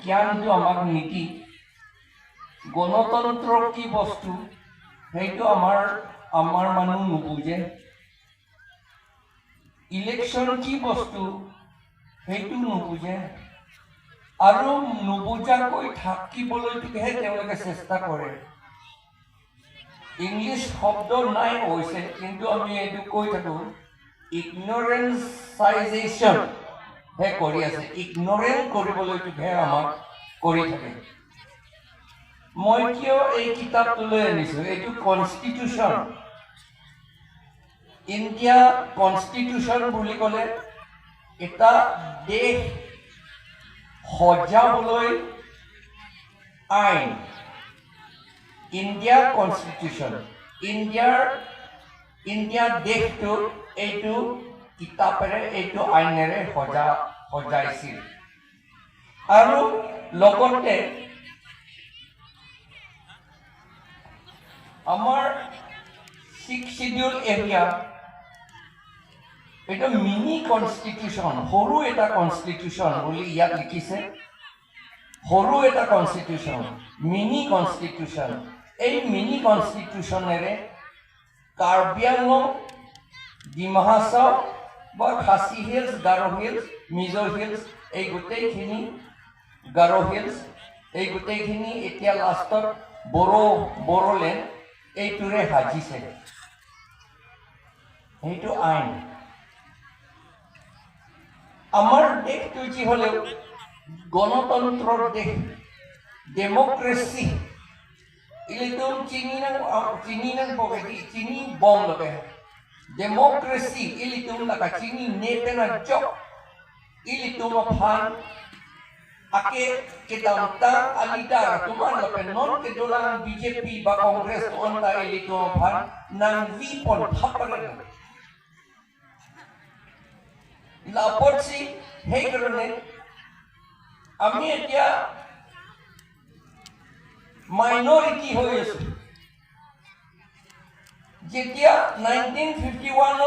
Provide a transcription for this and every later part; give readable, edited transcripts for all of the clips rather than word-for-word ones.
জ্ঞানটো আমাক নিদি গণতন্ত্ৰ কি বস্তু সেইটো আমাৰ মানুহ নুবুজে, ইলেকশ্যন কি বস্তু সেইটো নুবুজে, আৰু নুবুজাকৈ থাকিবলৈহে তেওঁলোকে চেষ্টা কৰে। ইংলিছ শব্দ নাই হৈছে, কিন্তু আমি এইটো কৈ থাকোঁ, ইগনৰেঞ্চাইজেশ্যন হে কৰি আছে, ইগনৰেঞ্চ কৰিবলৈহে আমাক কৰি থাকে। মই কিয় এই কিতাপটো লৈ আনিছোঁ? এইটো কনষ্টিটিউশ্যন, ইণ্ডিয়া কনষ্টিটিউশ্যন বুলি ক'লে এটা দেশ সজাবলৈ আইন। ইণ্ডিয়া কনষ্টিটিউশ্যন, ইণ্ডিয়া দেশটো এইটো কিতাপেৰে, এইটো আইনেৰে সজাইছিল। আৰু লগতে আমাৰ ছিক্স চিডিউল এৰিয়া, এইটো মিনি কনষ্টিটিউশ্যন, সৰু এটা কনষ্টিটিউশ্যন বুলি ইয়াত লিখিছে, সৰু এটা কনষ্টিটিউশ্যন, মিনি কনষ্টিটিউশ্যন। এই মিনি কনষ্টিটিউশ্যনেৰে কাৰ্বি আংলং, ডিমা হাছাও বা Khasi hills, Garo hills, Mizo hills, এই গোটেইখিনি গাৰো হিলছ, এই গোটেইখিনি এতিয়া লাষ্টত বড়োলেণ্ড এইটোৰে সাজিছে। সেইটো আইন। আমাৰ দেশটো যি হ'লেও গণতন্ত্ৰৰ দেশ, democracy. Ilitum chini nang poketi chini bom lope democracy ilitum laka chini nepena jok ilitum phan ake kedamta alida tuman lope non ke dolang BJP ba Congress onta ilitum phan nang vi pon thapare লাপটছি। সেইকাৰণে আমি এতিয়া minority হৈ আছো। যেতিয়া 1951ত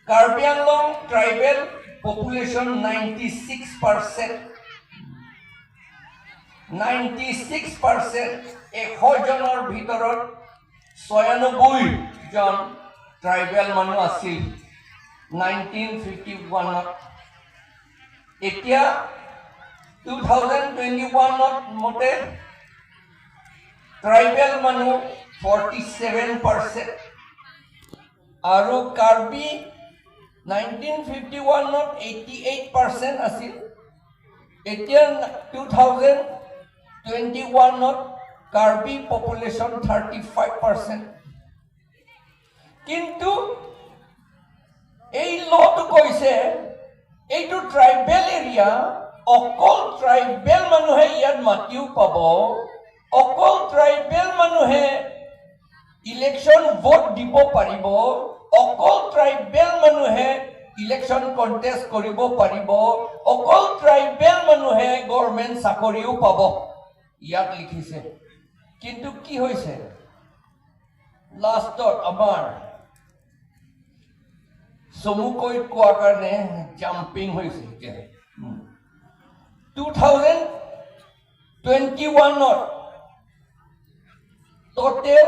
Karbi Anglong tribal population 96%, 96%, 100 জনৰ ভিতৰত 96 জন tribal মানুহ আছিল 1951ত। এতিয়া 2021ত মতে ট্ৰাইবেল মানুহ 47% আৰু কাৰ্বি 1951ত 88% আছিল, এতিয়া 2021ত কাৰ্বি পপুলেশ্যন 35%। কিন্তু এই লটো কৈছে এইটো ট্ৰাইবেল এৰিয়া, অকল ট্ৰাইবেল মানুহে ইয়াত মাটিও পাব, অকল ট্ৰাইবেল মানুহে ইলেকশ্যন ভোট দিব পাৰিব, অকল ট্ৰাইবেল মানুহে ইলেকশ্যন কণ্টেষ্ট কৰিব পাৰিব, অকল ট্ৰাইবেল মানুহে গভৰ্ণমেণ্ট চাকৰিও পাব, ইয়াত লিখিছে। কিন্তু কি হৈছে লাষ্টত? আমাৰ চমুকৈ কোৱাৰ কাৰণে জাম্পিং হৈছে। এতিয়া 2021ত total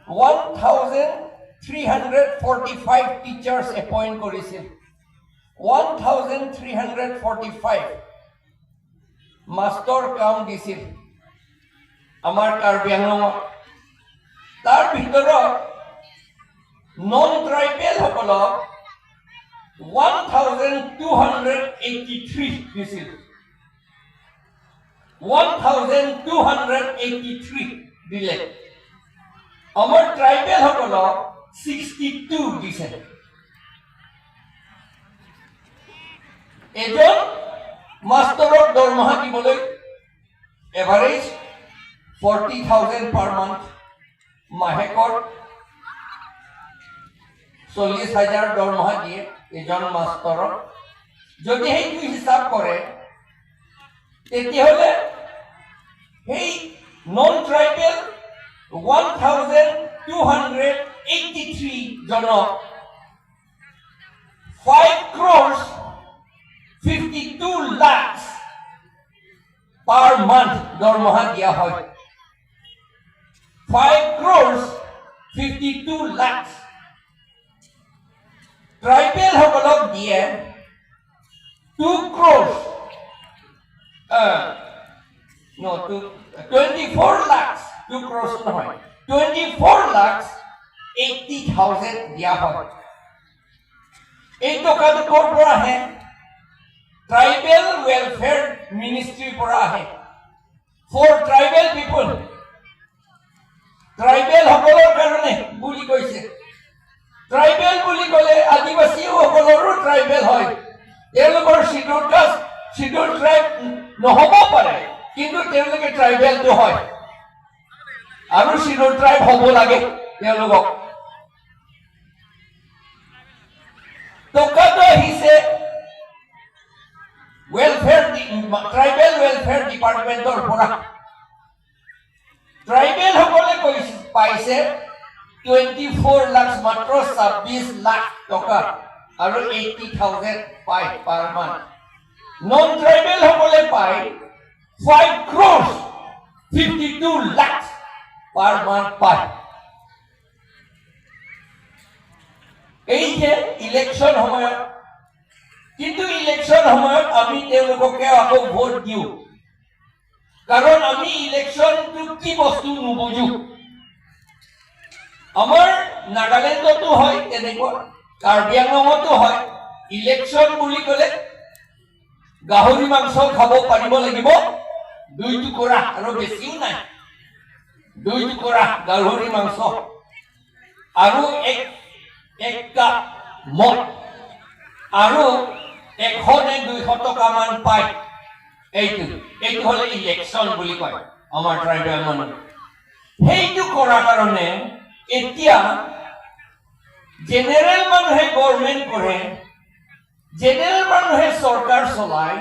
1345 teachers appoint কৰিছিল, 1345 মাষ্টৰ কাম দিছিল আমাৰ কাৰ্বি আংলঙত। তাৰ ভিতৰত নন ট্ৰাইবেলসকলক 1283 দিছিল, 1283 দিলে, আমাৰ ট্ৰাইবেলসকলক 62 দিছে। এজন মাষ্টৰৰ দৰমহা দিবলৈ এভাৰেজ 40,000 পাৰ মান্থ, মাহেকত 40,000 দৰমহা দিয়ে এজন মাষ্টৰক। যদি সেইটো হিচাপ কৰে, তেতিয়াহ'লে সেই নন ট্ৰাইবেল 1283 জনক 5 crores 52 lakhs পাৰ মান্থ দৰমহা দিয়া হয়। 5 crores 52 lakhs। ট্ৰাইবেলসকলক দিয়ে 2 crores, no, 24 lakhs, 2 crores নহয়, 24 lakhs 80,000 দিয়া হয়। এই টকাটো ক'ৰ পৰা আহে? ট্ৰাইবেল ৱেলফেয়াৰ মিনিষ্ট্ৰীৰ পৰা আহে, ফৰ ট্ৰাইবেল পিপুল, ট্ৰাইবেলসকলৰ কাৰণে বুলি কৈছে। ট্ৰাইবেল বুলি ক'লে আদিবাসীসকলৰো ট্ৰাইবেল হয়। তেওঁলোকৰ চিডিউল কাষ্ট, চিডিউল ট্ৰাইব নহ'ব পাৰে, কিন্তু তেওঁলোকে ট্ৰাইবেলটো হয় আৰু চিডিউল ট্ৰাইব হ'ব লাগে। তেওঁলোকক টকাটো আহিছে ৱেলফেয়াৰ, ট্ৰাইবেল ৱেলফেয়াৰ ডিপাৰ্টমেণ্টৰ পৰা। ট্ৰাইবেলসকলে পাইছে 24 লাখ, মাত্ৰ 26 লাখ টকা আৰু 80,000 পায় পাৰ মান্থ। নন ট্ৰাইবেলসকলে পায় 5 crores 52 lakhs per month পায়। এই যে ইলেকশ্যন সময়ত, কিন্তু ইলেকশ্যন সময়ত আমি তেওঁলোককে আকৌ ভোট দিওঁ, কাৰণ আমি ইলেকশ্যনটো কি বস্তু নুবুজো। আমাৰ নাগালেণ্ডতো হয় তেনেকুৱা, কাৰ্বি আংলঙতো হয়। ইলেকশ্যন বুলি ক'লে গাহৰি মাংস খাব পাৰিব লাগিব 2 টুকুৰা, আৰু বেছিও নাই, 2 টুকুৰা গাহৰি মাংস আৰু এক কাপ মদ আৰু 100 নে 200 টকামান পায়। এইটো হ'লে ইলেকশ্যন বুলি কয় আমাৰ ট্ৰাইবেল মানুহ। সেইটো কৰাৰ কাৰণে এতিয়া জেনেৰেল মানুহে গভৰ্ণমেণ্ট কৰে, জেনেৰেল মানুহে চৰকাৰ চলায়।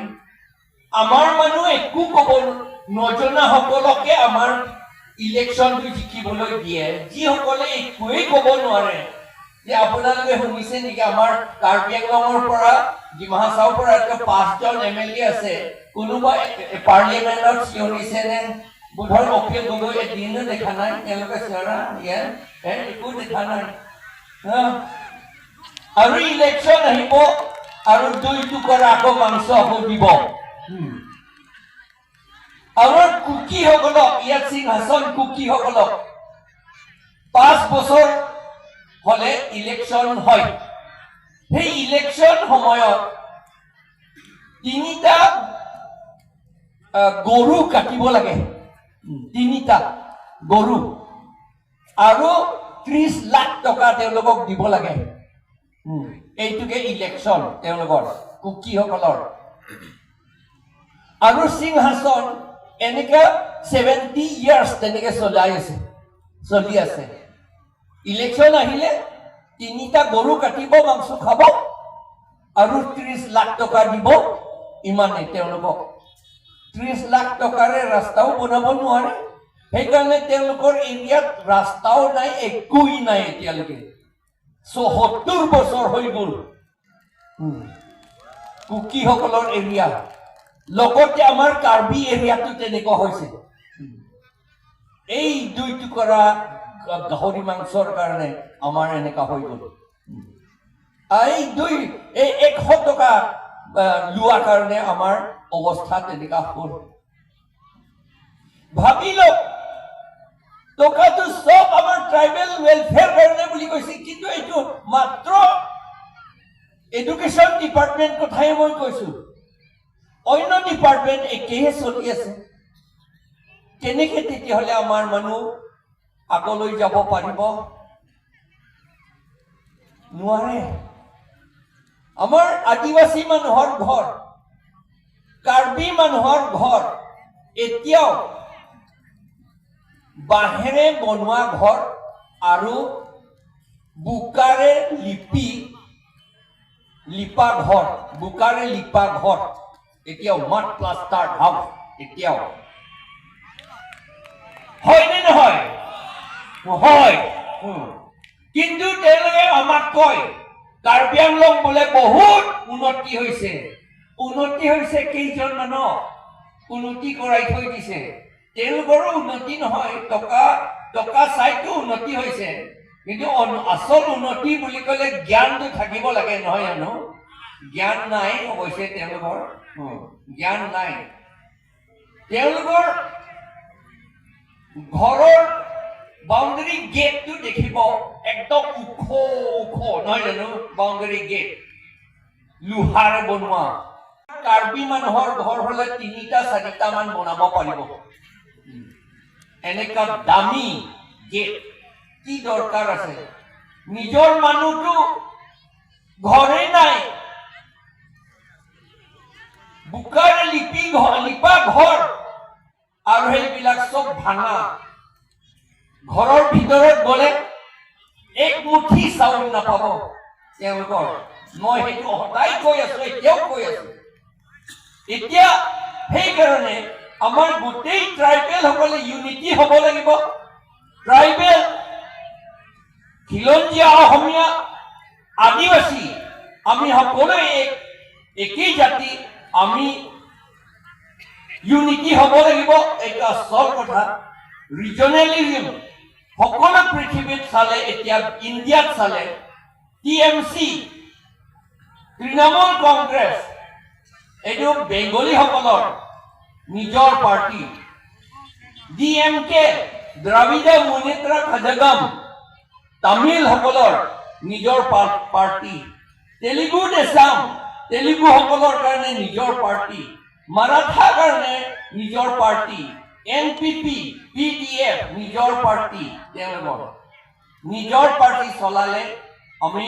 আমাৰ মানুহ একো ক'ব নজনাসকলকে আমাৰ ইলেকশ্যনটো জিকিবলৈ দিয়ে, যিসকলে একোৱেই ক'ব নোৱাৰে। যে আপোনালোকে শুনিছে নেকি, আমাৰ কাৰ্বি আংলঙৰ পৰা, ডিমা হাছাওৰ পৰা এতিয়া 5জন MLA আছে, কোনোবা পাৰ্লিয়ামেণ্টত চিঞৰিছে নে? বোধহয় অখিল গগৈ এদিনো দেখা নাই তেওঁলোকে চিঞৰা, একো দেখা নাই। আৰু ইলেকশ্যন আহিব আৰু 2 টুকুৰা আকৌ মাংস আকৌ দিব। আমাৰ কুকিসকলক, ইয়াত সিংহাসন কুকিসকলক 5 বছৰ হ'লে ইলেকশ্যন হয়। সেই ইলেকশ্যন সময়ত 3টা গৰু কাটিব লাগে, 3টা গৰু আৰু 30 লাখ টকা তেওঁলোকক দিব লাগে। এইটোকে ইলেকশ্যন তেওঁলোকৰ কুকিসকলৰ। আৰু সিংহাসন এনেকা 70 ইয়াৰ্ছ তেনেকে চলি আছে। ইলেকশ্যন আহিলে 3টা গৰু কাটিব, মাংস খাব আৰু 30 লাখ টকা দিব, ইমানেই। তেওঁলোকক 30 লাখ টকাৰে ৰাস্তাও বনাব নোৱাৰে, সেইকাৰণে তেওঁলোকৰ এৰিয়াত ৰাস্তাও নাই, একোৱেই নাই এতিয়ালৈকে। 74 বছৰ হৈ গ'ল কুকিসকলৰ এৰিয়া। লগতে আমাৰ কাৰ্বি এৰিয়াটো তেনেকুৱা হৈছে। এই 2 টুকুৰা গাহৰি মাংসৰ কাৰণে আমাৰ এনেকুৱা হৈ গ'ল। এই 100 টকা লোৱাৰ কাৰণে আমাৰ অৱস্থা তেনেকুৱা হ'ল। ভাবি লওক, টকাটো চব আমাৰ ট্ৰাইবেল ৱেলফেয়াৰ কাৰণে বুলি কৈছে, কিন্তু এইটো মাত্ৰ এডুকেশ্যন ডিপাৰ্টমেণ্ট কথাই মই কৈছো, অন্য ডিপাৰ্টমেণ্ট একেহে চলি আছে। কেনেকে তেতিয়াহ'লে আমাৰ মানুহ আগলৈ যাব পাৰিব? নোৱাৰে। আমাৰ আদিবাসী মানুহৰ ঘৰ, কাৰ্বি মানুহৰ ঘৰ এতিয়াও বাঁহেৰে বনোৱা ঘৰ আৰু বোকাৰে লিপা ঘৰ, বোকাৰে লিপা ঘৰ এতিয়াও, মাড প্লাষ্টাৰ হাউচ এতিয়াও হয়নে নহয়? হয়। কিন্তু তেওঁলোকে আমাক কয় কাৰ্বি আংলং বোলে বহুত উন্নতি হৈছে। উন্নতি হৈছে কেইজন মানুহ? উন্নতি কৰাই থৈ দিছে। তেওঁলোকৰো উন্নতি নহয়, টকা টকা চাইতো উন্নতি হৈছে, কিন্তু আচল উন্নতি বুলি ক'লে জ্ঞানটো থাকিব লাগে, নহয় জানো? জ্ঞান নাই অৱশ্যে তেওঁলোকৰ, জ্ঞান নাই। তেওঁলোকৰ ঘৰৰ বাউণ্ডাৰী গেটটো দেখিব, একদম ওখ ওখ, নহয় জানো? বাউণ্ডাৰী গেট লোহাৰে বনোৱা। কাৰ্বি মানুহৰ ঘৰ হলে তিনিটা চাৰিটা মান বনাব পাৰিব, এনেকা দামী গেট। কি দৰকাৰ আছে? নিজৰ মানুহটো ঘৰে নাই, বোকাৰে লিপি ঘৰ, লিপা ঘৰ আৰু সেইবিলাক চব ভাঙা। ঘৰৰ ভিতৰত গলে এক মুঠি চাউল নাপাব তেওঁলোকৰ। মই সেইটো সদায় কৈ আছো, এতিয়াও কৈ আছো। এতিয়া সেইকাৰণে আমাৰ গোটেই ট্ৰাইবেলসকলে ইউনিটি হ'ব লাগিব। ট্ৰাইবেল, খিলঞ্জীয়া অসমীয়া, আদিবাসী, আমি সকলোৱে একেই জাতি, আমি ইউনিটি হ'ব লাগিব। এইটো আচল কথা। ৰিজনেলিজিম সকলো পৃথিৱীত চালে, এতিয়া ইণ্ডিয়াত চালে, টিএমচি, তৃণমূল কংগ্ৰেছ, এইটো বেংগলীসকলৰ নিজৰ পাৰ্টি। ডিএমকে, দ্ৰাবিড় মুনেত্ৰা কাজাগাম, তামিলসকলৰ নিজৰ পাৰ্টি। তেলেগু দেশাম, তেলেগুসকলৰ কাৰণে নিজৰ পাৰ্টি। মাৰাঠাৰ কাৰণে নিজৰ পাৰ্টি। এনপিপি, পিডিএফ, নিজৰ পাৰ্টি। তেওঁলোকৰ নিজৰ পাৰ্টি চলালে আমি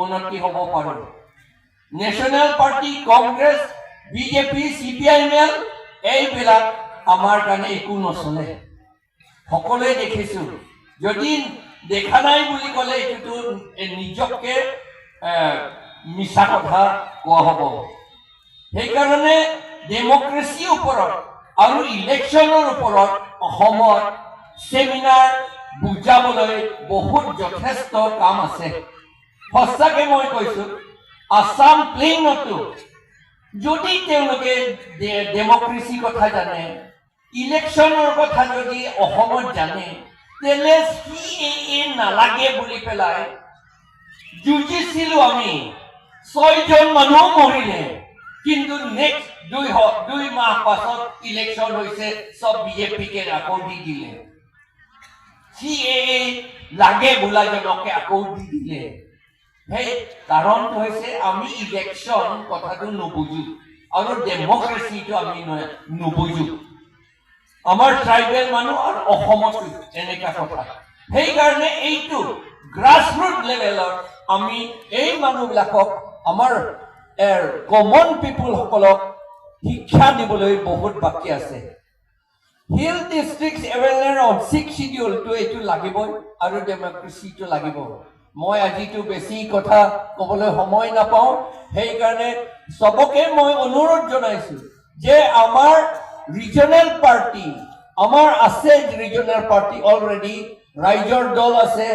উন্নতি হ'ব পাৰোঁ। National party, Congress, BJP, CPI M L, এইবিলাক আমাৰ কাৰণে একো নচলে। সকলোৱে দেখিছো। যদি দেখা নাই বুলি ক'লে এইটোতো নিজকে মিছা কথা কোৱা হ'ব। সেইকাৰণে ডেমক্ৰেচিৰ ওপৰত আৰু ইলেকশ্যনৰ ওপৰত অসমত চেমিনাৰ বুজাবলৈ বহুত যথেষ্ট কাম আছে। সঁচাকে মই কৈছো, আছাম প্লেইনতো যদি তেওঁলোকে ডেমক্ৰেচিৰ কথা জানে, ইলেকশ্যনৰ কথা যদি অসমত জানে, তেনে চিএএ নালাগে বুলি পেলাই যুঁজিছিলো আমি। ছয়জন মানুহ মৰিলে, কিন্তু নেক্সট 2 মাহ পাছত ইলেকশ্যন হৈছে, চব বিজেপিকে আকৌ দি দিলে। চিএএ লাগে বোলাজনকে আকৌ দি দিলে। সেই কাৰণটো হৈছে আমি ইলেকশ্যন কথাটো নুবুজো আৰু ডেমক্ৰেচিটো আমি নুবুজো। আমাৰ ট্ৰাইবেল মানুহ আৰু অসমতো এনেকা কথা। সেইকাৰণে এইটো গ্ৰাছৰুট লেভেলত আমি এই মানুহবিলাকক, আমাৰ কমন পিপুলসকলক শিক্ষা দিবলৈ বহুত বাকী আছে। Hill district awareness of six চিডিউলটো এইটো লাগিবই আৰু ডেমক্ৰেচিটো লাগিব। মই আজিতো বেছি কথা ক'বলৈ সময় নাপাওঁ। সেইকাৰণে চবকে মই অনুৰোধ জনাইছোঁ যে আমাৰ ৰিজনেল পাৰ্টি আমাৰ আছে, ৰিজনেল পাৰ্টি অলৰেডি, ৰাইজৰ দল আছে।